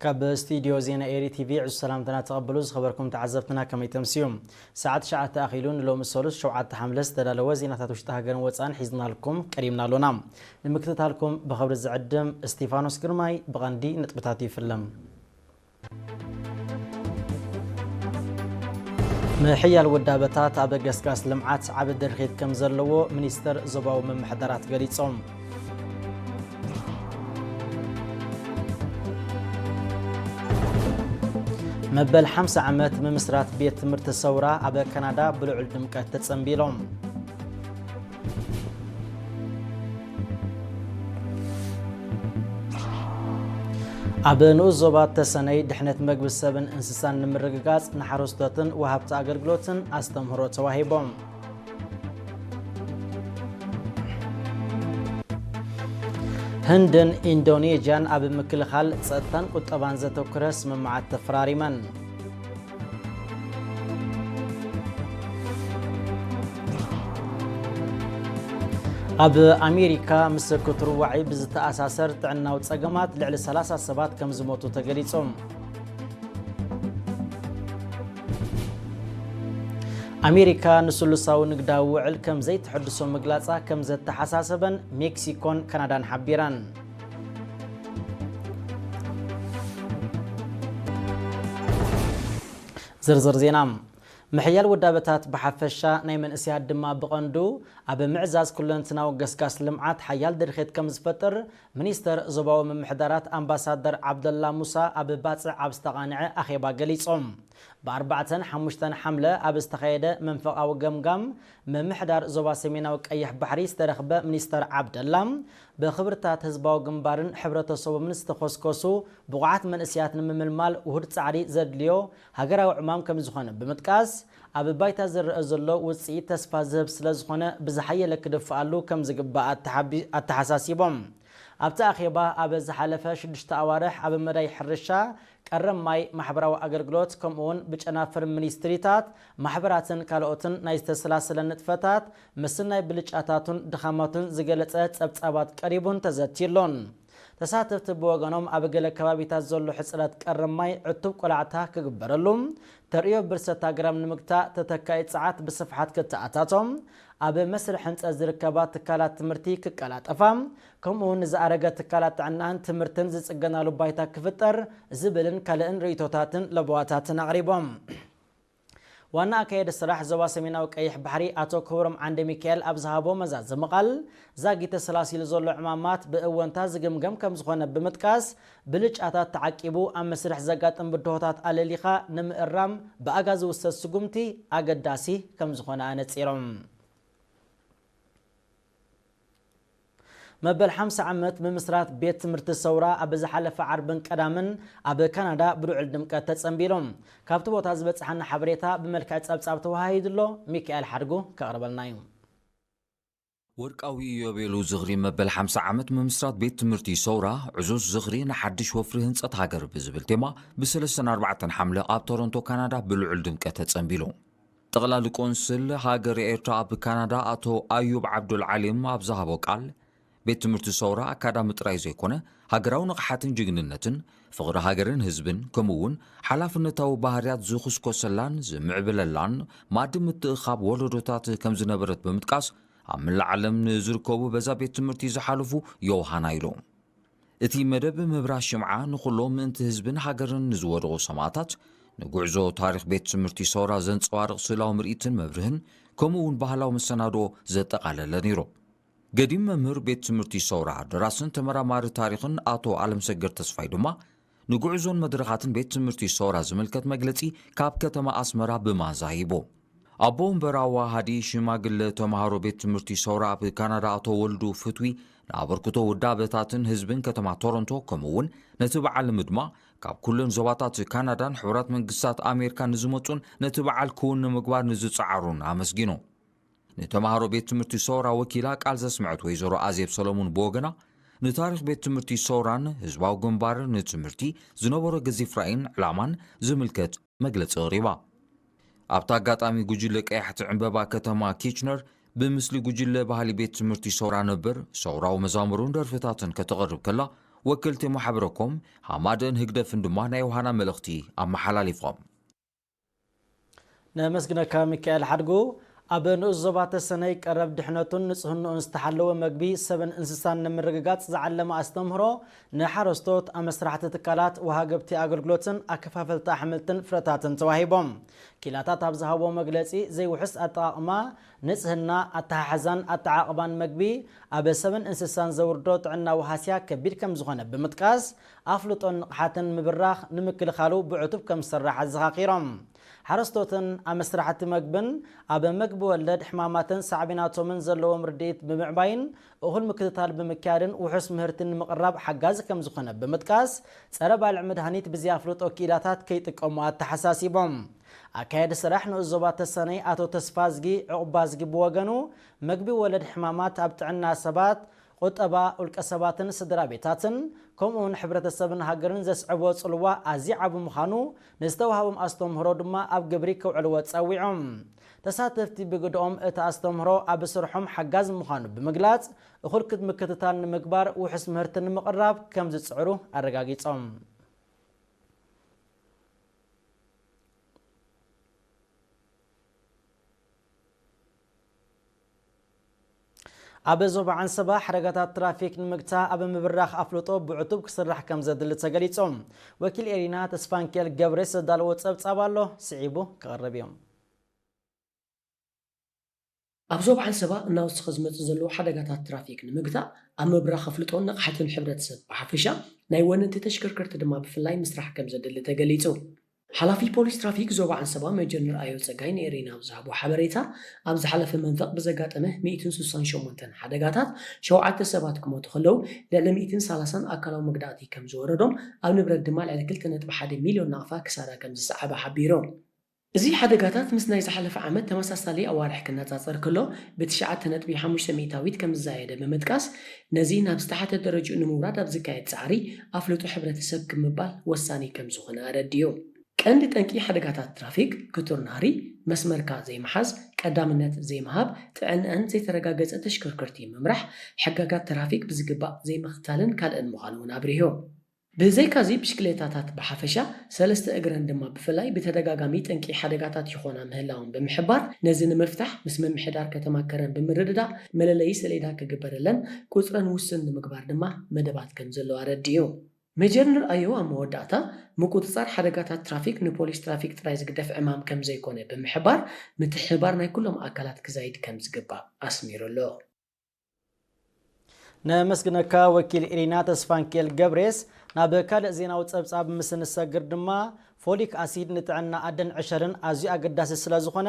ካብ ስቱዲዮ ዜና ኤሪ ቲቪ ዕዙዝ ሰላምታና ተቐበሉ። ዝኸበርኩም ተዓዘብትና ከመይ ተምስዩ? ሰዓት ትሽዓተ ኣኺሉ ንሎሚ ሰሉስ ሸውዓተ ሓምለ ዝተዳለወ ዜናታት ውሽጢ ሃገርን ወፃእን ሒዝናልኩም ቀሪብና ኣሎና። ንምክትታልኩም ብኽብሪ ዝዕድም እስቲፋኖስ ግርማይ። ብቐንዲ ነጥብታት ይፍለም። ምሕያል ውዳበታት ኣብ ገስጋስ ልምዓት ዓቢ ድርኺት ከም ዘለዎ ሚኒስተር ዞባዊ ምምሕዳራት ገሊጾም። መበል ሓምሳ ዓመት ምምስራት ቤት ትምህርቲ ሰውራ ኣብ ካናዳ ብልዑል ድምቀት ተጸንቢሎም። ኣብ ንኡስ ዞባ ተሰነይ ድሕነት መግቢ ሰብን እንስሳን ንምርግጋጽ ንሓረስቶትን ወሃብቲ ኣገልግሎትን ኣስተምህሮ ተዋሂቦም። ህንድን ኢንዶኔዥያን ኣብ ምክልኻል ጸጥታን ቁጠባን ዘተኩረ ስምምዓት ተፈራሪመን። ኣብ ኣሜሪካ ምስ ክትርዋዒ ብዝተኣሳሰር ጥዕናዊ ጸገማት ልዕሊ ሰላሳ ሰባት ከም ዝሞቱ ተገሊጹ። ኣሜሪካ ንስሉሳዊ ንግዳዊ ውዕል ከም ዘይትሕድሶ ምግላጻ ከም ዘተሓሳሰበን ሜክሲኮን ካናዳን ሓቢረን። ዝርዝር ዜና። ምሕያል ውዳበታት ብሓፈሻ፣ ናይ መንእሰያት ድማ ብቐንዱ፣ ኣብ ምዕዛዝ ኩለንትናዊ ገስጋስ ልምዓት ሓያል ድርኺት ከም ዝፈጥር ሚኒስተር ዞባዊ ምምሕዳራት ኣምባሳደር ዓብደላ ሙሳ ኣብ ባጽዕ ኣብ ዝተቓንዐ ኣኼባ ገሊጾም። ብኣርባዕተን ሓሙሽተን ሓምለ ኣብ ዝተኻየደ መንፈቓዊ ገምጋም ምምሕዳር ዞባ ሰሜናዊ ቀይሕ ባሕሪ ዝተረኽበ ሚኒስተር ዓብደላ፣ ብኽብርታት ህዝባዊ ግንባርን ሕብረተሰቦምን ዝተኾስኮሱ ብቑዓት መንእሰያት ንምምልማል ውሁድ ጻዕሪ ዘድልዮ ሃገራዊ ዕማም ከም ዝኾነ ብምጥቃስ፣ ኣብ ባይታ ዝረአ ዘሎ ውጽኢት ተስፋ ዝህብ ስለ ዝኾነ ብዝሓየለ ክድፍኣሉ ከም ዝግባእ ኣተሓቢ-፣ ኣተሓሳሲቦም። ኣብቲ ኣኼባ ኣብ ዝሓለፈ ሽዱሽተ ኣዋርሕ ኣብ መዳይ ሕርሻ፣ ቀረብ ማይ፣ ማሕበራዊ ኣገልግሎት ከምኡውን ብጨናፍር ሚኒስትሪታት፣ ማሕበራትን ካልኦትን ናይ ዝተሰላሰለ ንጥፈታት ምስናይ ብልጫታቱን ድኻማቱን ዝገለጸ ጸብጻባት ቀሪቡን ተዘትዩሎን። ተሳተፍቲ ብወገኖም ኣብ ገለ ከባቢታት ዘሎ ሕጽረት ቀረብ ማይ ዕቱብ ቆላዕታ ክግበረሉ፣ ተርእዮ ብርሰት ኣግራብ ንምግታእ ተተካኢ ጸዓት ብስፍሓት ክተኣታቶ፣ ኣብ መስርሕ ህንጸት ዝርከባ ትካላት ትምህርቲ ክቀላጠፋ፣ ከምኡውን ንዝኣረገ ትካላት ጥዕናን ትምህርትን ዝጽገናሉ ባይታ ክፍጠር ዝብልን ካልእን ርእይቶታትን ለበዋታትን ኣቕሪቦም። ዋና ኣካየዲ ስራሕ ዞባ ሰሜናዊ ቀይሕ ባሕሪ ኣቶ ክብሮም ዓንደ ሚካኤል ኣብ ዝሃቦ መዛዘሚ ቃል፣ ዛጊት ተሰላሲሉ ዘሎ ዕማማት ብእወንታ ዝግምገም ከም ዝኾነ ብምጥቃስ፣ ብልጫታት ተዓቂቡ ኣብ መስርሕ ዘጋጥም ብድሆታት ኣለሊኻ ንምእራም ብኣጋ ዝውሰድ ስጉምቲ ኣገዳሲ ከም ዝኾነ ኣነጺሮም። መበል ሓምሳ ዓመት ምምስራት ቤት ትምህርቲ ሰውራ ኣብ ዝሓለፈ ዓርብን ቀዳምን ኣብ ካናዳ ብልዑል ድምቀት ተጸንቢሉ። ካብቲ ቦታ ዝበጽሓና ሓበሬታ ብመልክዕ ጸብጻብ ተወሃሂዱ ኣሎ። ሚካኤል ሓድጉ ከቕርበልና እዩ። ወርቃዊ ኢዮቤሉ ዝኽሪ መበል ሓምሳ ዓመት ምምስራት ቤት ትምህርቲ ሰውራ ዕዙዝ ዝኽሪ ንሓድሽ ወፍሪ ህንጸት ሃገር ብዝብል ቴማ ብሰለስተን ኣርባዕተን ሓምለ ኣብ ቶሮንቶ ካናዳ ብልዑል ድምቀት ተጸንቢሉ። ጠቕላሊ ቆንስል ሃገረ ኤርትራ ኣብ ካናዳ ኣቶ ኣዩብ ዓብዱል ዓሊም ኣብ ዝሃቦ ቃል፣ ቤት ትምህርቲ ሰውራ ኣካዳሚ ጥራይ ዘይኮነ፣ ሃገራዊ ንቕሓትን ጅግንነትን፣ ፍቕሪ ሃገርን ህዝብን፣ ከምኡ እውን ሓላፍነታዊ ባህርያት ዝኹስኮሰላን ዝምዕብለላን ማዲ ምትእኻብ ወለዶታት ከም ዝነበረት ብምጥቃስ፣ ኣብ መላእ ዓለም ንዝርከቡ በዛ ቤት ትምህርቲ ዝሓለፉ ዮውሃና ኢሉ። እቲ መደብ ምብራህ ሽምዓ ንኹሎም ምእንቲ ህዝብን ሃገርን ንዝወደቑ ሰማእታት፣ ንጉዕዞ ታሪኽ ቤት ትምህርቲ ሰውራ ዘንጸባርቕ ስእላዊ ምርኢትን መብርህን፣ ከምኡ እውን ባህላዊ መሰናድኦ ዘጠቓለለ ነይሩ። ገዲም መምህር ቤት ትምህርቲ ሰውራ፣ ደራስን ተመራማሪ ታሪኽን ኣቶ ኣለምሰገድ ተስፋይ ድማ፣ ንጉዕዞን መድረኻትን ቤት ትምህርቲ ሰውራ ዝምልከት መግለጺ ካብ ከተማ ኣስመራ ብማዛ ሂቡ። ኣቦ ወንበር ኣዋሃዲ ሽማግለ ተምሃሮ ቤት ትምህርቲ ሰውራ ኣብ ካናዳ ኣቶ ወልዱ ፍትዊ፣ ንኣበርክቶ ውዳበታትን ህዝብን ከተማ ቶሮንቶ፣ ከምኡ እውን ነቲ በዓል ምድማ፣ ካብ ኩለን ዞባታት ካናዳን ሕቡራት መንግስታት ኣሜሪካን ንዝመጹን ነቲ በዓል ክውን ንምግባር ንዝጸዓሩን ኣመስጊኑ። ንተምሃሮ ቤት ትምህርቲ ሰውራ ወኪላ ቃል ዘስምዐት ወይዘሮ ኣዜብ ሰለሙን ብወገና፣ ንታሪኽ ቤት ትምህርቲ ሰውራን ህዝባዊ ግንባርን ንትምህርቲ ዝነበሮ ገዚፍ ራእይን ዕላማን ዝምልከት መግለጺ ኣቕሪባ። ኣብቲ ኣጋጣሚ፣ ጉጅለ ቀያሕቲ ዕምበባ ከተማ ኪችነር ብምስሊ ጉጅለ ባህሊ ቤት ትምህርቲ ሰውራ ነበር፣ ሰውራዊ መዛሙርን ደርፍታትን ከተቕርብ ከላ፣ ወክልቲ ማሕበረኮም ሃማደን ህግደፍን ድማ ናይ ውሃና መልእኽቲ ኣመሓላሊፎም። ነመስግነካ ሚካኤል ሓድጉ። ኣብ ንኡስ ዞባ ተሰነይ ቀረብ ድሕነቱን ንጽህንኡን ዝተሓለወ መግቢ ሰብን እንስሳን ንምርግጋጽ ዝዓለመ ኣስተምህሮ ንሓረስቶት፣ ኣመስራሕቲ ትካላት፣ ወሃገብቲ ኣገልግሎትን ኣከፋፈልቲ ኣሕምልትን ፍረታትን ተዋሂቦም። ኪላታት ኣብ ዝሃቦ መግለጺ፣ ዘይውሑስ ኣጠቓቕማ፣ ንጽህና፣ ኣተሓሕዛን ኣጠዓቕባን መግቢ ኣብ ሰብን እንስሳን ዘውርዶ ጥዕናዊ ሃስያ ከቢድ ከም ዝኾነ ብምጥቃስ፣ ኣፍልጦን ንቕሓትን ምብራኽ ንምክልኻሉ ብዕቱብ ከም ዝስራሕ ኣዘኻኺሮም። ሓረስቶትን ኣመስራሕቲ መግብን ኣብ መግቢ ወለድ ሕማማትን ሳዕቤናቶምን ዘለዎም ርድኢት ብምዕባይን እኹል ምክትታል ብምክያድን ውሑስ ምህርቲ ንምቕራብ ሓጋዚ ከም ዝኾነ ብምጥቃስ፣ ጸረ ባልዕ መድሃኒት ብዘይ ኣፍልጦ ክኢላታት ከይጥቀሙ ኣተሓሳሲቦም። ኣካየዲ ስራሕ ንኡስ ዞባ ተሰነይ ኣቶ ተስፋዝጊ ዕቑባዝጊ ብወገኑ፣ መግቢ ወለድ ሕማማት ኣብ ጥዕና ሰባት፣ ቁጠባ ውልቀ ሰባትን ስድራ ቤታትን፣ ከምኡውን ሕብረተሰብን ሃገርን ዘስዕቦ ጽልዋ ኣዝዩ ዓቢ ምዃኑ፣ ንዝተዋህቦም ኣስተምህሮ ድማ ኣብ ግብሪ ከውዕልዎ ጸዊዖም። ተሳተፍቲ ብግድኦም፣ እቲ ኣስተምህሮ ኣብ ስርሖም ሓጋዚ ምዃኑ ብምግላጽ፣ እኹል ምክትታል ንምግባር ውሑስ ምህርቲ ንምቕራብ ከም ዝጽዕሩ ኣረጋጊጾም። ኣብ ዞባ ዓንሰባ ሓደጋታት ትራፊክ ንምግታእ ኣብ ምብራኽ ኣፍልጦ ብዕቱብ ክስራሕ ከም ዘድሊ ተገሊጹ። ወኪል ኤሪና ተስፋንኪኤል ገብሬስ ዘዳለዎ ጸብጻብ ኣሎ፣ ስዒቡ ክቐርብ እዩ። ኣብ ዞባ ዓንሰባ እናወሰኸ ዝመጽእ ዘሎ ሓደጋታት ትራፊክ ንምግታእ ኣብ ምብራኽ ኣፍልጦን ንቕሓትን ሕብረተሰብ ብሓፈሻ፣ ናይ ወነንቲ ተሽከርከርቲ ድማ ብፍላይ ምስራሕ ከም ዘድሊ ተገሊጹ። ሓላፊ ፖሊስ ትራፊክ ዞባ ዓንሰባ ሜጀር ንርኣዮ ጸጋይ ንኤሪና ኣብ ዝሃቦ ሓበሬታ፣ ኣብ ዝሓለፈ መንፈቕ ብዘጋጠመ ሚእትን ስሳን ሸሞንተን ሓደጋታት ሸውዓተ ሰባት ክሞቱ ከለዉ፣ ልዕሊ ሚእትን ሰላሳን ኣካላዊ መግዳእቲ ከም ዝወረዶም፣ ኣብ ንብረት ድማ ልዕሊ ክልተ ነጥቢ ሓደ ሚልዮን ናቕፋ ክሳራ ከም ዝሰዓበ ሓቢሩ። እዚ ሓደጋታት ምስ ናይ ዝሓለፈ ዓመት ተመሳሳሊ ኣዋርሕ ክነጻጸር ከሎ፣ ብትሽዓተ ነጥቢ ሓሙሽተ ሚእታዊት ከም ዝዛየደ ብምጥቃስ፣ ነዚ ናብ ዝተሓተ ደረጃኡ ንምውራድ ኣብ ዝካየድ ጻዕሪ ኣፍልጦ ሕብረተሰብ ክምባል ወሳኒ ከም ዝኾነ ኣረዲኡ። ቀንዲ ጠንቂ ሓደጋታት ትራፊክ ክቱር ናህሪ፣ መስመርካ ዘይምሓዝ፣ ቀዳምነት ዘይምሃብ፣ ጥዕንአን ዘይተረጋገጸ ተሽከርከርቲ ምምራሕ፣ ሕጋጋት ትራፊክ ብዝግባእ ዘይምኽታልን ካልእን ምዃኑ እውን ኣብሪሁ። ብዘይካዚ ብሽክሌታታት ብሓፈሻ፣ ሰለስተ እግረን ድማ ብፍላይ ብተደጋጋሚ ጠንቂ ሓደጋታት ይኾና ምህላውን ብምሕባር፣ ነዚ ንምፍታሕ ምስ ምምሕዳር ከተማ ከረን ብምርድዳእ መለለዪ ሰሌዳ ክግበረለን ቁጽረን ውሱን ንምግባር ድማ መደባት ከም ዘሎ ኣረዲኡ። ሜጀር ንርኣዮ ኣብ መወዳእታ፣ ምቁጽጻር ሓደጋታት ትራፊክ ንፖሊስ ትራፊክ ጥራይ ዝግደፍ ዕማም ከም ዘይኮነ ብምሕባር፣ ምትሕብባር ናይ ኩሎም ኣካላት ክዛይድ ከም ዝግባእ ኣስሚሩ ኣሎ። ነመስግነካ ወኪል ኢሪና ተስፋንኪኤል ገብሬስ። ናብ ካልእ ዜናዊ ጸብጻብ ምስ ንሰግር ድማ፣ ፎሊክ ኣሲድ ንጥዕና ኣደን ዕሸልን ኣዝዩ ኣገዳሲ ስለ ዝኾነ፣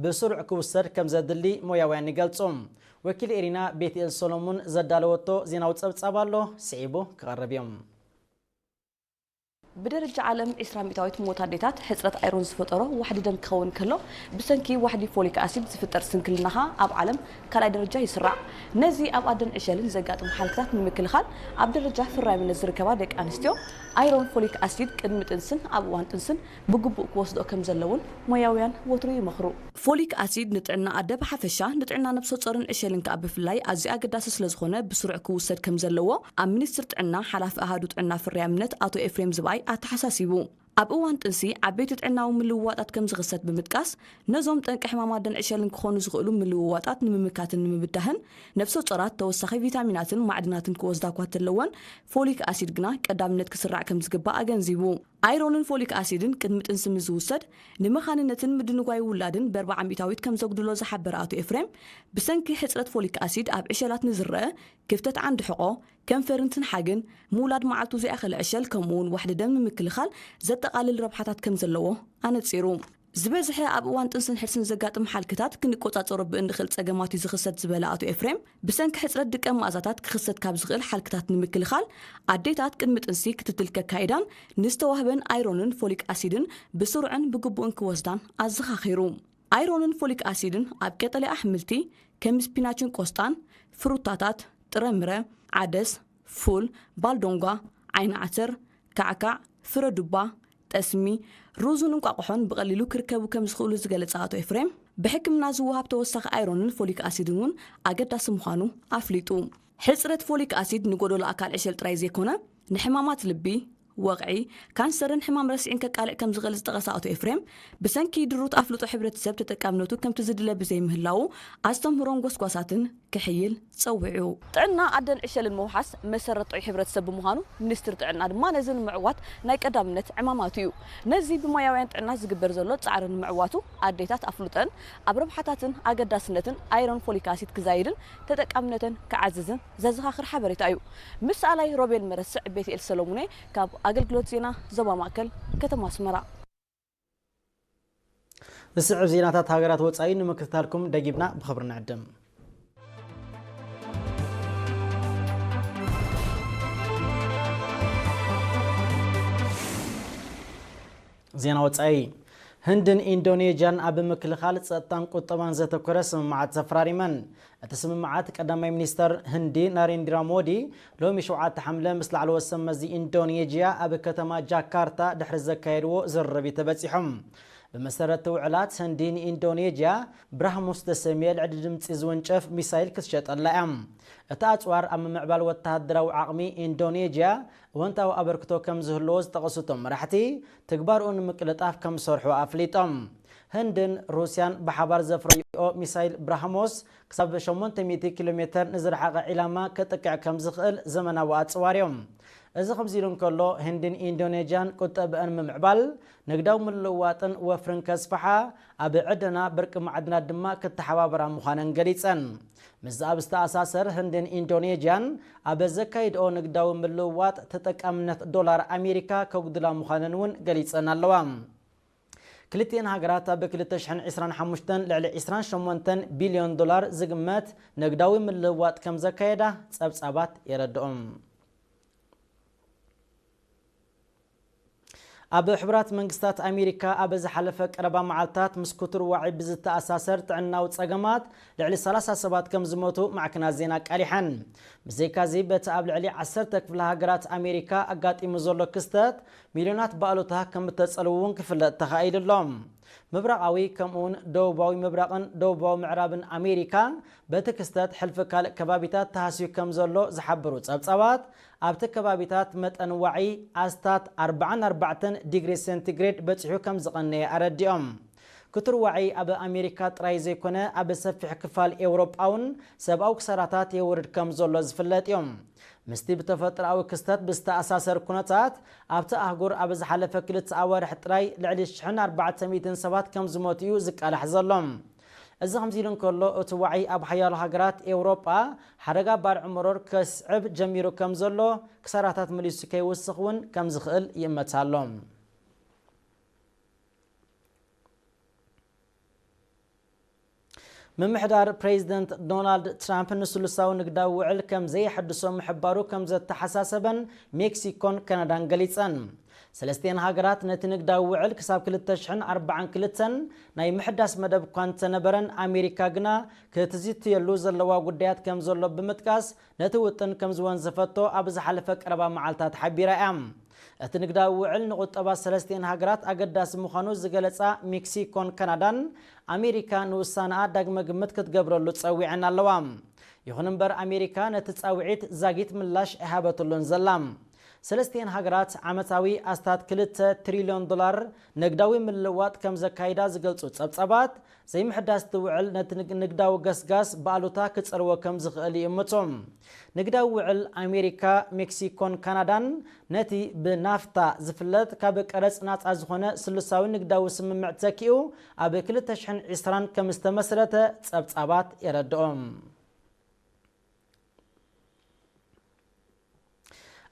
ብስሩዕ ክውሰድ ከም ዘድሊ ሞያውያን ይገልጹ። ወኪል ኢሪና ቤትኤል ሰሎሙን ዘዳለወቶ ዜናዊ ጸብጻብ ኣሎ፣ ስዒቡ ክቐርብ እዮም። ብደረጃ ዓለም ዒስራ ሚእታዊት ሞት ኣዴታት ሕጽረት ኣይሮን ዝፈጠሮ ዋሕዲ ደም ክኸውን ከሎ፣ ብሰንኪ ዋሕዲ ፎሊክ ኣሲድ ዝፍጠር ስንክልናኻ ኣብ ዓለም ካልኣይ ደረጃ ይስራዕ። ነዚ ኣብ ኣደን ዕሸልን ዘጋጥሙ ሓልክታት ንምክልኻል፣ ኣብ ደረጃ ፍራይምነት ዝርከባ ደቂ ኣንስትዮ፣ ኣይሮን ፎሊክ ኣሲድ ቅድሚ ጥንስን ኣብ እዋን ጥንስን ብግቡእ ክወስድኦ ከም ዘለውን ሞያውያን ወትሩ ይመኽሩ። ፎሊክ ኣሲድ ንጥዕና ኣደ ብሓፈሻ፣ ንጥዕና ነብሰ ጾርን ዕሸልን ከኣ ብፍላይ ኣዝዩ ኣገዳሲ ስለ ዝኾነ፣ ብስሩዕ ክውሰድ ከም ዘለዎ ኣብ ሚኒስትሪ ጥዕና ሓላፊ ኣሃዱ ጥዕና ፍርያምነት ኣቶ ኤፍሬም ዝብኣይ ኣተሓሳሲቡ። ኣብ እዋን ጥንሲ ዓበይቲ ጥዕናዊ ምልውዋጣት ከም ዝኽሰት ብምጥቃስ፣ ነዞም ጠንቂ ሕማም ኣደን ዕሸልን ክኾኑ ዝኽእሉ ምልውዋጣት ንምምካትን ንምብዳህን፣ ነብሰ ጾራት ተወሳኺ ቪታሚናትን ማዕድናትን ክወስዳ እኳ እንተለወን፣ ፎሊክ ኣሲድ ግና ቀዳምነት ክስራዕ ከም ዝግባእ ኣገንዚቡ። ኣይሮንን ፎሊክ ኣሲድን ቅድሚ ጥንሲ ምስ ዝውሰድ፣ ንመኻንነትን ምድንጓይ ውላድን በርብዓ ሚእታዊት ከም ዘጉድሎ ዝሓበረ ኣቶ ኤፍሬም፣ ብሰንኪ ሕጽረት ፎሊክ ኣሲድ ኣብ ዕሸላት ንዝረአ ክፍተት ዓንዲ ሕቖ፣ ከንፈርን ትንሓግን፣ ምውላድ መዓልቱ ዘይኣኸለ ዕሸል፣ ከምኡውን ዋሕዲ ደም ንምክልኻል ዘጠቓልል ረብሓታት ከም ዘለዎ ኣነጺሩ። ዝበዝሐ ኣብ እዋን ጥንስን ሕርስን ዘጋጥም ሓልክታት ክንቆጻጸሮ ብእንኽእል ጸገማት እዩ ዝኽሰት ዝበለ ኣቶ ኤፍሬም፣ ብሰንኪ ሕጽረት ድቀ መኣዛታት ክኽሰት ካብ ዝኽእል ሓልክታት ንምክልኻል፣ ኣዴታት ቅድሚ ጥንሲ ክትትል ከካይዳን ንዝተዋህበን ኣይሮንን ፎሊክ ኣሲድን ብስሩዕን ብግቡእን ክወስዳን ኣዘኻኺሩ። ኣይሮንን ፎሊክ ኣሲድን ኣብ ቀጠልያ ኣሕምልቲ ከም ስፒናችን ቆስጣን፣ ፍሩታታት፣ ጥረምረ፣ ዓደስ፣ ፉል፣ ባልዶንጓ፣ ዓይኒ ዓተር፣ ካዕካዕ፣ ፍረ ዱባ፣ ጠስሚ፣ ሩዝን እንቋቑሖን ብቐሊሉ ክርከቡ ከም ዝኽእሉ ዝገለጸ ኣቶ ኤፍሬም፣ ብሕክምና ዝወሃብ ተወሳኺ ኣይሮንን ፎሊክ ኣሲድን እውን ኣገዳሲ ምዃኑ ኣፍሊጡ። ሕጽረት ፎሊክ ኣሲድ ንጎደሎ ኣካል ዕሸል ጥራይ ዘይኮነ፣ ንሕማማት ልቢ፣ ወቕዒ፣ ካንሰርን ሕማም ረስዒን ከቃልዕ ከም ዝኽእል ዝጠቐሰ ኣቶ ኤፍሬም፣ ብሰንኪ ድሩት ኣፍልጦ ሕብረተሰብ ተጠቃምነቱ ከምቲ ዝድለ ብዘይምህላዉ ኣስተምህሮን ጎስጓሳትን ክሕይል ጸዊዑ። ጥዕና ኣደን ዕሸልን ምውሓስ መሰረት ጥዑይ ሕብረተሰብ ብምዃኑ፣ ሚኒስትሪ ጥዕና ድማ ነዚ ንምዕዋት ናይ ቀዳምነት ዕማማቱ እዩ። ነዚ ብሞያውያን ጥዕና ዝግበር ዘሎ ጻዕሪ ንምዕዋቱ፣ ኣዴታት ኣፍልጠን ኣብ ረብሓታትን ኣገዳስነትን ኣይሮን ፎሊክ ኣሲድ ክዛይድን ተጠቃምነተን ክዓዝዝን ዘዘኻኽር ሓበሬታ እዩ። ምስ ኣላይ ሮቤል መረስዕ፣ ቤትኤል ሰሎሙኔ ካብ ኣገልግሎት ዜና ዞባ ማእከል ከተማ ኣስመራ። ዝስዕብ ዜናታት ሃገራት ወጻኢ ንምክትታልኩም ደጊምና ብኽብሪ ንዕድም። ዜና ወጻኢ። ህንድን ኢንዶኔዥያን ኣብ ምክልኻል ጸጥታን ቁጠባን ዘተኮረ ስምምዓት ተፈራሪመን። እቲ ስምምዓት ቀዳማይ ሚኒስተር ህንዲ ናሬንድራ ሞዲ ሎሚ ሸውዓተ ሓምለ ምስ ላዕለዎት ሰብ መዚ ኢንዶኔዥያ ኣብ ከተማ ጃካርታ ድሕሪ ዘካየድዎ ዝርርብ እዩ ተበጺሖም። ብመሰረት እቲ ውዕላት ህንዲ ንኢንዶኔዥያ ብራህሞስ ዝተሰምየ ልዕሊ ድምጺ ዝውንጨፍ ሚሳይል ክትሸጠላ እያ። እቲ ኣጽዋር ኣብ ምምዕባል ወተሃደራዊ ዓቕሚ ኢንዶኔዥያ እወንታዊ ኣበርክቶ ከም ዝህልዎ ዝጠቐሱ እቶም መራሕቲ፣ ትግባርኡ ንምቅልጣፍ ከም ዝሰርሑ ኣፍሊጦም። ህንድን ሩስያን ብሓባር ዘፍረይኦ ሚሳይል ብራህሞስ ክሳብ ሸሞንተ ሚእቲ ኪሎ ሜተር ንዝረሓቐ ዒላማ ከጥቅዕ ከም ዝኽእል ዘመናዊ ኣጽዋር እዮም። እዚ ከምዚ ኢሉ እንከሎ፣ ህንድን ኢንዶኔዥያን ቁጠብአን ምምዕባል፣ ንግዳዊ ምልውዋጥን ወፍርን ከስፍሓ፣ ኣብ ዕደና ብርቂ ማዕድናት ድማ ክተሓባበራ ምዃነን ገሊጸን። ምስዚ ኣብ ዝተኣሳሰር፣ ህንድን ኢንዶኔዥያን ኣብ ዘካይድኦ ንግዳዊ ምልውዋጥ ተጠቃምነት ዶላር ኣሜሪካ ከጉድላ ምዃነን እውን ገሊጸን ኣለዋ። ክልቲኤን ሃገራት ኣብ ክልተ ሽሕን ዕስራን ሓሙሽተን ልዕሊ ዕስራን ሸሞንተን ቢልዮን ዶላር ዝግመት ንግዳዊ ምልውዋጥ ከም ዘካየዳ ጸብጻባት የረድኦም። ኣብ ሕቡራት መንግስታት ኣሜሪካ ኣብ ዝሓለፈ ቀረባ መዓልታት ምስ ክቱር ዋዒ ብዝተኣሳሰር ጥዕናዊ ጸገማት ልዕሊ ሰላሳ ሰባት ከም ዝሞቱ ማዕከናት ዜና ኣቃሊሐን። ብዘይካዚ፣ በቲ ኣብ ልዕሊ ዓሰርተ ክፍለ ሃገራት ኣሜሪካ ኣጋጢሙ ዘሎ ክስተት፣ ሚልዮናት ብኣሉታ ከም እተጸልዉ እውን ክፍለጥ ተኻኢሉ ኣሎ። ምብራቓዊ ከምኡውን ደቡባዊ ምብራቕን ደቡባዊ ምዕራብን ኣሜሪካ በቲ ክስተት ሕልፊ ካልእ ከባቢታት ተሃስዩ ከም ዘሎ ዝሓበሩ ጸብጻባት፣ ኣብቲ ከባቢታት መጠን ዋዒ ኣስታት ኣርባዓን ኣርባዕተን ዲግሪ ሴንቲግሬድ በጺሑ ከም ዝቐነየ ኣረዲኦም። ክቱር ዋዒ ኣብ ኣሜሪካ ጥራይ ዘይኮነ፣ ኣብ ሰፊሕ ክፋል ኤውሮጳ እውን ሰብኣዊ ክሳራታት የውርድ ከም ዘሎ ዝፍለጥ እዩ። ምስቲ ብተፈጥሮኣዊ ክስተት ብዝተኣሳሰር ኩነታት፣ ኣብቲ ኣህጉር ኣብ ዝሓለፈ ክልተ ኣዋርሕ ጥራይ ልዕሊ ሽሕን ኣርባዕተ ሚእትን ሰባት ከም ዝሞቱ እዩ ዝቃላሕ ዘሎ። እዚ ከምዚ ኢሉ እንከሎ፣ እቲ ዋዒ ኣብ ሓያሎ ሃገራት ኤውሮጳ ሓደጋ ባርዕ መሮር ከስዕብ ጀሚሩ ከም ዘሎ፣ ክሳራታት መሊሱ ከይውስኽ እውን ከም ዝኽእል ይእመት ኣሎ። ምምሕዳር ፕሬዚደንት ዶናልድ ትራምፕ ንስሉሳዊ ንግዳዊ ውዕል ከም ዘየሐድሶ ምሕባሩ ከም ዘተሓሳሰበን ሜክሲኮን ካናዳን ገሊጸን። ሰለስቲኤን ሃገራት ነቲ ንግዳዊ ውዕል ክሳብ ክልተ ሽሕን ኣርባዓን ክልተን ናይ ምሕዳስ መደብ እኳ እንተነበረን፣ ኣሜሪካ ግና ክትዝትየሉ ዘለዋ ጉዳያት ከም ዘሎ ብምጥቃስ፣ ነቲ ውጥን ከም ዝወንዘፈቶ ኣብ ዝሓለፈ ቀረባ መዓልታት ሓቢራ እያ። እቲ ንግዳዊ ውዕል ንቁጠባ ሰለስቲኤን ሃገራት ኣገዳሲ ምዃኑ ዝገለጻ ሜክሲኮን ካናዳን፣ ኣሜሪካ ንውሳነኣ ዳግመ ግምት ክትገብረሉ ጸዊዐን ኣለዋ። ይኹን እምበር፣ ኣሜሪካ ነቲ ጻውዒት ዛጊት ምላሽ ኣይሃበትሉን ዘላ። ሰለስቲኤን ሃገራት ዓመታዊ ኣስታት ክልተ ትሪልዮን ዶላር ንግዳዊ ምልውዋጥ ከም ዘካይዳ ዝገልጹ ጸብጻባት፣ ዘይምሕዳስ እቲ ውዕል ነቲ ንግ-፣ ንግዳዊ ገስጋስ ብኣሉታ ክጸልዎ ከም ዝኽእል ይእምቱ። ንግዳዊ ውዕል ኣሜሪካ፣ ሜክሲኮን ካናዳን ነቲ ብናፍታ ዝፍለጥ ካብ ቀረጽ ናጻ ዝኾነ ስሉሳዊ ንግዳዊ ስምምዕ ተኪኡ ኣብ ክልተ ሽሕን ዕስራን ከም ዝተመስረተ ጸብጻባት የረድኦ።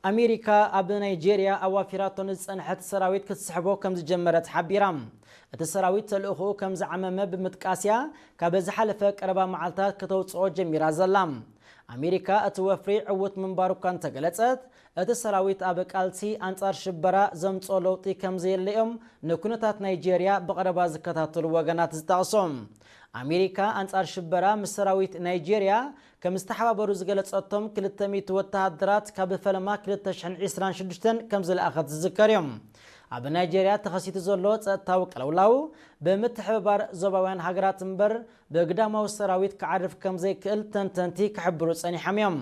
ኣሜሪካ ኣብ ናይጄርያ ኣዋፊራቶ ንዝጸንሐት ሰራዊት ክትስሕቦ ከም ዝጀመረት ሓቢራ። እቲ ሰራዊት ተልእኾኡ ከም ዝዓመመ ብምጥቃስ እያ ካብ ዝሓለፈ ቀረባ መዓልታት ከተውጽኦ ጀሚራ ዘላ። ኣሜሪካ እቲ ወፍሪ ዕዉት ምንባሩ እኳ እንተገለጸት፣ እቲ ሰራዊት ኣብ ቃልሲ ኣንጻር ሽበራ ዘምጽኦ ለውጢ ከም ዘየለ እዮም ንኩነታት ናይጄርያ ብቐረባ ዝከታተሉ ወገናት ዝጠቕሱ። ኣሜሪካ ኣንጻር ሽበራ ምስ ሰራዊት ናይጄርያ ከም ዝተሓባበሩ ዝገለጸቶም ክልተ ሚእቲ ወተሃደራት ካብ ፈለማ ክልተ ሽሕን ዕስራን ሽዱሽተን ከም ዝለኣኸት ዝዝከር እዩ። ኣብ ናይጄርያ ተኸሲቱ ዘሎ ጸጥታዊ ቅልውላው ብምትሕብባር ዞባውያን ሃገራት እምበር ብግዳማዊ ሰራዊት ክዓርፍ ከም ዘይክእል ተንተንቲ ክሕብሩ ጸኒሖም እዮም።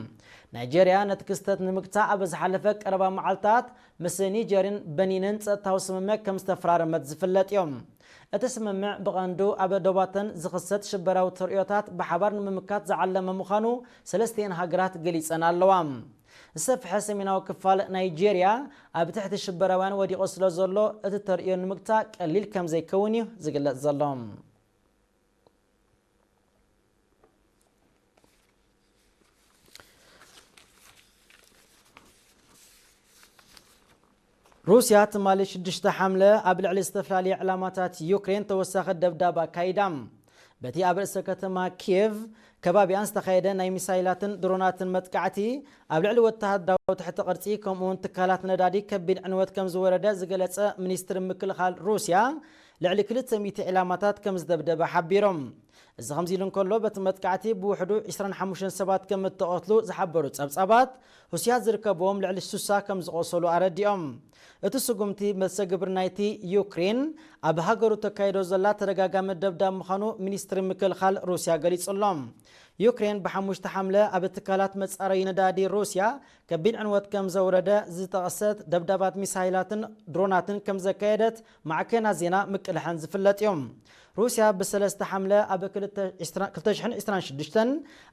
ናይጄርያ ነቲ ክስተት ንምግታእ ኣብ ዝሓለፈ ቀረባ መዓልታት ምስ ኒጀርን በኒንን ጸጥታዊ ስምምዕ ከም ዝተፈራረመት ዝፍለጥ እዮም። እቲ ስምምዕ ብቐንዱ ኣብ ዶባተን ዝኽሰት ሽበራዊ ተርእዮታት ብሓባር ንምምካት ዝዓለመ ምዃኑ ሰለስቲኤን ሃገራት ገሊጸን ኣለዋ። ዝሰፍሐ ሰሜናዊ ክፋል ናይጄርያ ኣብ ትሕቲ ሽበራውያን ወዲቑ ስለ ዘሎ እቲ ተርእዮ ንምግታእ ቀሊል ከም ዘይከውን እዩ ዝግለጽ ዘሎ። ሩስያ ትማሊ ሽዱሽተ ሓምለ ኣብ ልዕሊ ዝተፈላለየ ዕላማታት ዩክሬን ተወሳኺ ደብዳብ ኣካይዳ። በቲ ኣብ ርእሰ ከተማ ኪየቭ ከባቢኣን ዝተኻየደ ናይ ሚሳይላትን ድሮናትን መጥቃዕቲ ኣብ ልዕሊ ወተሃደራዊ ትሕቲ ቅርጺ ከምኡውን ትካላት ነዳዲ ከቢድ ዕንወት ከም ዝወረደ ዝገለጸ ሚኒስትሪ ምክልኻል ሩስያ ልዕሊ ክልተ ሚእቲ ዕላማታት ከም ዝደብደበ ሓቢሮም። እዚ ከምዚ ኢሉ እንከሎ በቲ መጥቃዕቲ ብውሕዱ ዕስራን ሓሙሽተን ሰባት ከም እተቐትሉ ዝሓበሩ ጸብጻባት ሩስያ ዝርከብዎም ልዕሊ ስሳ ከም ዝቖሰሉ ኣረዲኦም። እቲ ስጉምቲ መሰግብር ናይቲ ዩክሬን ኣብ ሃገሩ ተካይዶ ዘላ ተደጋጋሚ ደብዳብ ምዃኑ ሚኒስትሪ ምክልኻል ሩስያ ገሊጹ ኣሎ። ዩክሬን ብሓሙሽተ ሓምለ ኣብ ትካላት መጻረዪ ነዳዲ ሩስያ ከቢድ ዕንወት ከም ዘውረደ ዝጠቐሰት ደብዳባት ሚሳይላትን ድሮናትን ከም ዘካየደት ማዕከናት ዜና ምቅልሐን ዝፍለጥ እዮም። ሩስያ ብሰለስተ ሓምለ ኣብ ክልተ ሽሕን ዕስራን ሽዱሽተን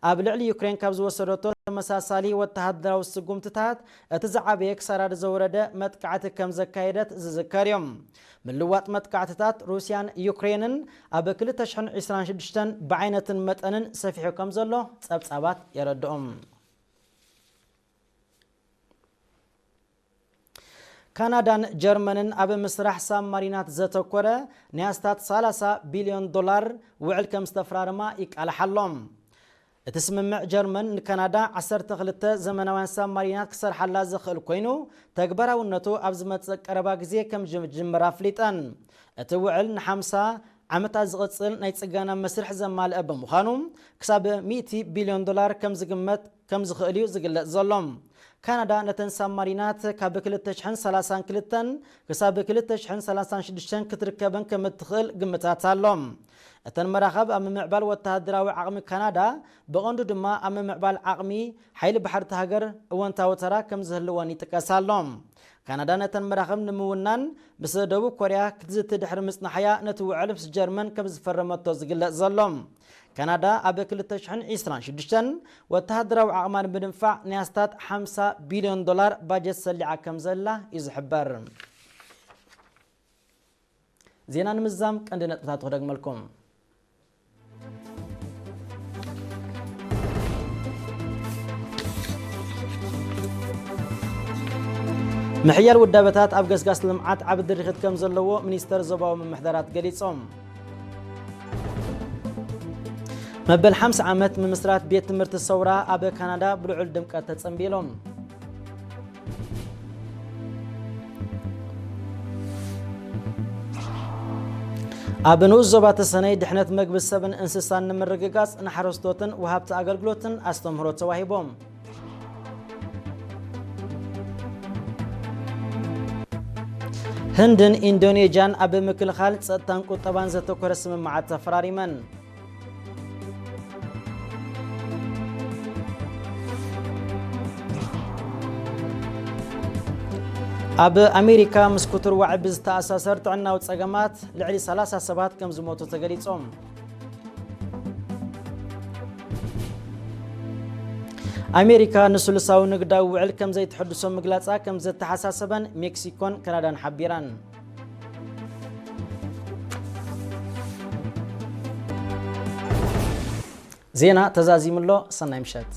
ኣብ ልዕሊ ዩክሬን ካብ ዝወሰደቶ ተመሳሳሊ ወተሃደራዊ ስጉምትታት እቲ ዝዓበየ ክሳራ ዘውረደ መጥቃዕቲ ከም ዘካየደት ዝዝከር እዮም። ምልዋጥ መጥቃዕትታት ሩስያን ዩክሬንን ኣብ ክልተ ሽሕን ዕስራን ሽዱሽተን ብዓይነትን መጠንን ሰፊሑ ከም ዘሎ ጸብጻባት የረድኦም። ካናዳን ጀርመንን ኣብ ምስራሕ ሳብማሪናት ዘተኮረ ናይ ኣስታት ሰላሳ ቢልዮን ዶላር ውዕል ከም ዝተፈራረማ ይቃላሓሎም። እቲ ስምምዕ ጀርመን ንካናዳ ዓሰርተ ክልተ ዘመናውያን ሳብማሪናት ክሰርሓላ ዝኽእል ኮይኑ ተግባራውነቱ ኣብ ዝመጽእ ቀረባ ግዜ ከም ዝጅምር ኣፍሊጠን። እቲ ውዕል ንሓምሳ ዓመታት ዝቕጽል ናይ ጽገና መስርሕ ዘማልአ ብምዃኑ ክሳብ ሚእቲ ቢልዮን ዶላር ከም ዝግመት ከም ዝኽእል እዩ ዝግለጽ ዘሎ። ካናዳ ነተን ሳብማሪናት ካብ ክልተ ሽሕን ሰላሳን ክልተን ክሳብ ክልተ ሽሕን ሰላሳን ሽዱሽተን ክትርከበን ከም እትኽእል ግምታት ኣሎ። እተን መራኸብ ኣብ ምምዕባል ወተሃደራዊ ዓቕሚ ካናዳ ብቐንዱ ድማ ኣብ ምምዕባል ዓቕሚ ሓይሊ ባሕርቲ ሃገር እወንታዊ ተራ ከም ዝህልወን ይጥቀስ ኣሎ። ካናዳ ነተን መራኸብ ንምውናን ምስ ደቡብ ኮርያ ክትዝቲ ድሕሪ ምጽናሕያ ነቲ ውዕል ምስ ጀርመን ከም ዝፈረመቶ ዝግለጽ ዘሎ። ካናዳ ኣብ ክልተ ሽሕን ዕስራን ሽዱሽተን ወተሃደራዊ ዓቕማ ንምድንፋዕ ናይ ኣስታት ሓምሳ ቢልዮን ዶላር ባጀት ሰሊዓ ከም ዘላ እዩ ዝሕበር። ዜና ንምዝዛም ቀንዲ ነጥብታት ክደግመልኩም። ምሕያል ውዳበታት ኣብ ገስጋስ ልምዓት ዓቢ ድርኺት ከም ዘለዎ ሚኒስተር ዞባዊ ምምሕዳራት ገሊጾም። መበል ሓምሳ ዓመት ምምስራት ቤት ትምህርቲ ሰውራ ኣብ ካናዳ ብልዑል ድምቀት ተጸንቢሎም። ኣብ ንኡስ ዞባ ተሰነይ ድሕነት መግቢ ሰብን እንስሳን ንምርግጋጽ ንሓረስቶትን ወሃብቲ ኣገልግሎትን ኣስተምህሮ ተዋሂቦም። ህንድን ኢንዶኔዥያን ኣብ ምክልኻል ጸጥታን ቁጠባን ዘተኮረ ስምምዓት ተፈራሪመን። ኣብ ኣሜሪካ ምስ ክቱር ዋዒ ብዝተኣሳሰር ጥዕናዊ ጸገማት ልዕሊ ሰላሳ ሰባት ከም ዝሞቱ ተገሊጾም። ኣሜሪካ ንስሉሳዊ ንግዳዊ ውዕል ከም ዘይትሕድሶ ምግላጻ ከም ዘተሓሳሰበን ሜክሲኮን ካናዳን ሓቢራን። ዜና ተዛዚሙ ኣሎ። ሰናይ ምሸት።